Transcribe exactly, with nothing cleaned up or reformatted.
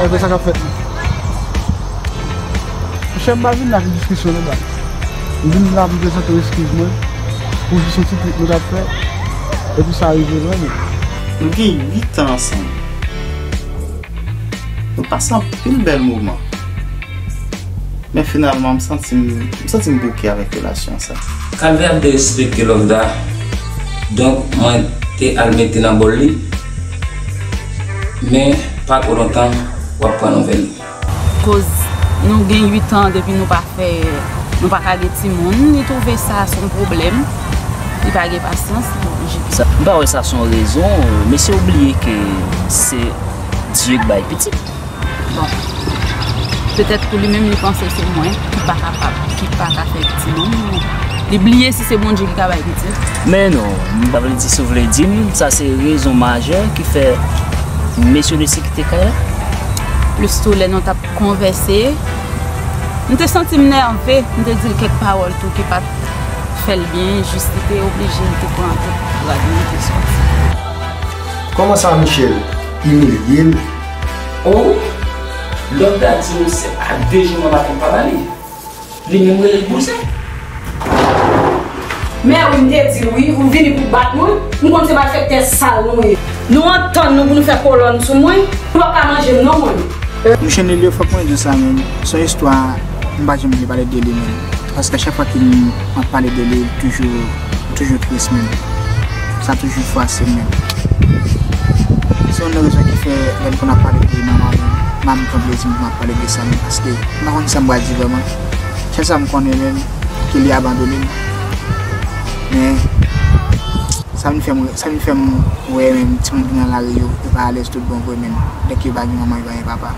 Apre sa k ap fèt la. Monchè, m pa vin la pou diskisyon non, baz. M vin la pou m prezante w eskiz mwen pou jis yon ti trik nou t ap fè, epi sa rive vrèman. Nou gen uit an ansanm. Nou pase anpil bèl moman. Men finalman, m santi m, m santi m bouke avèk relasyon sa. Kalvè ap derespekte Lovda. Donk, mwen te al mete nan bòl li. Men, pa twò lontan, w ap pran nouvèl li. Koz nou gen uit an depi nou pa fè, nou pa ka gen timoun, li twouve sa se yon pwoblèm. Li pa gen pasyans, li oblije. Sa, m pa wè sa se yon rezon, mesye ou bliye ke se Dye k bay pitit. Bon. Petèt pou li menm, li panse se mwen ki pa kapab, ki pa ka fè timoun. Li bliye si se Bondye ki ka bay pitit. Men non, m pa vle di sa w vle di m, sa se rezon majè ki fè mesye w deside kite kay la. Plis tou, lè nou t ap konvèse, m te santi m nève, m te di l kèk pawòl tou ki pa t fè l byen, jis li te oblije, li te pran tout rad li, li te sòti. Kòman sa, Michel? Imilye l? O wi, Lovda di m se a de jou mwen pa konn papa li. Li menm rele l bouzen. Men wi, m te di l wi, ou vini pou bat mwen? M konn se malfektè sal nou ye. Nou antann nou pou nou fè kolòn sou mwen. Ou p ap ka manje m non, mwen. Mouche Nelio, fòk mwen di w sa menm. Se yon istwa m pa janm vle pale de li menm. Paske chak fwa ke m ap pale de li, li toujou, toujou tris menm. Sa toujou fwase m menm. Se youn nan rezon ki fè lè m konn ap pale de manman mwen, m pa pran plezi m pou m ap pale de sa menm, paske m pa konn sa m pral di vrèman. Sèl sa m konnen menm, ke li abandone m. Men, sa vin fè m, sa vin fè m wè menm timoun ki nan lari yo, yo pa alèz tout bon vre menm. Dèk yo pa gen manman, yo pa gen papa.